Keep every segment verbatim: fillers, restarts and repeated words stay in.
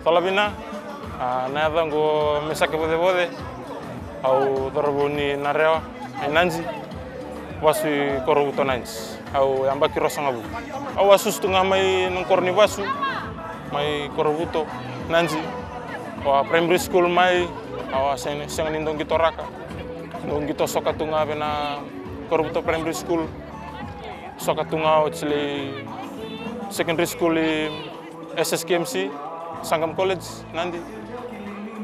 Cola vina, a, na yacaqu o Mesake Vocevoce, au cauravou ni Narewa, mai Nadi, vasu i Korovuto Nadi. Au yabaki ruasagavulu. Au a susu tu ga mai na koro ni vasu, mai Korovuto Nadi. Au a primary school mai, au a sega, sega ni dau qito raka. Dau qito soka tu ga vei na Korovuto Primary School. Soka tu ga oti lai secondary school i S S K M C, Sangam College, Nadi.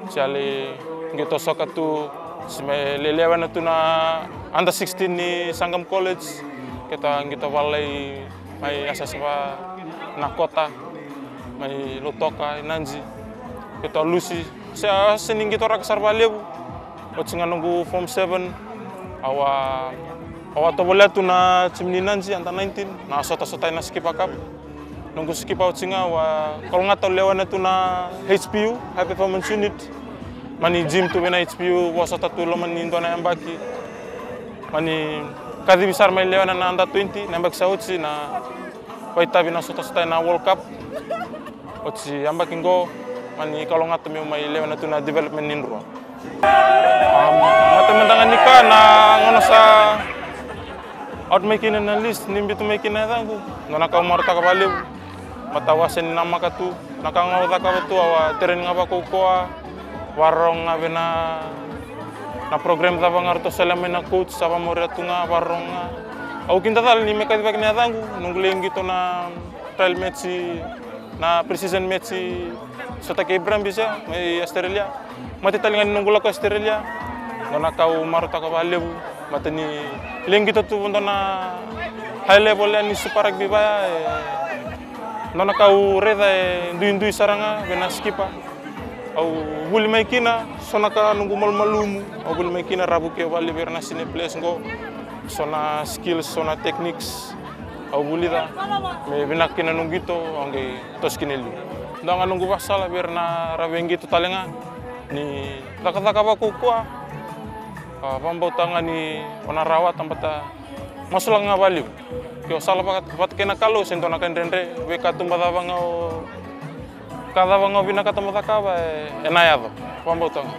Oti a lai qito soka tu, oti mai lai lewena tu na under sixteen ni Sangam College. Keitou a qito vakalai mai yasayasa va Nakota, mai Lautoka, i Nadi. Keitou a lusi. Oti a sega ni qito raka sara vakalevu. Oti ga noqu form seven, au a, au a tovolea tu na timi ni Nadi under nineteen, na sotasota ena Skipper Cup. Noqu skipa oti ga, au a kalougata au lewena tu na H P U, High Performance Unit. Mani gym tu vei na H P U, vosota tu loma ni dua na yabaki. Mani kacivi sara mai lewena na under twenty, na yabaki sa oti na vakaitavi na sotasota ena World Cup. Oti yabaki qo, mani kalougata meu mai lewena tu na development ni Drua. A, mata mada ga ni ka na gauna sa out mai kina na list, ni biuta mai kina na yacaqu. Dua na ka au marautaka vakalevu. Mata au a sega ni namaka tu. Na ka ga au cakava tu, au a train ga vakaukauwa. Vakarorogo ga vei na, na program cava ga ratou solia mai na coach, sa vakamuria tu ga, vakarorogo ga. Au kidacala ni me kacivaki na yacaqu, noqu lai qito na trial match, na pre-season match, sota kei Brumbies ya mai Australia. Mate tale ga ni noqu lako Australia. Dua na ka au marautaka vakalevu, mata ni lai qito tu dua na high level ya ni Super Rugby vaya, e, dua na ka au raica e duidui sara ga vei na Skipper. Au vuli mai kina, so na ka noqu malumalumu, au vuli mai kina, ra vukei au vakalevu vei ira na senior players qo. So na skills, so na techniques, au vulica me vinaka kina noqu qito, au qai toso kina e liu. Dua ga noqu vakasala vei ira na ra veiqito tale ga, ni cakacaka vakaukauwa. A, vakabauta ga ni o na rawata, baleta masulaka ga vakalevu. Ke o sala vaka, vata kei na Kalou, se dua na ka dredre, veika tu, ba cava ga o, ka cava ga o vinakata mo cakava, e, ena yaco. Vakabauta ga.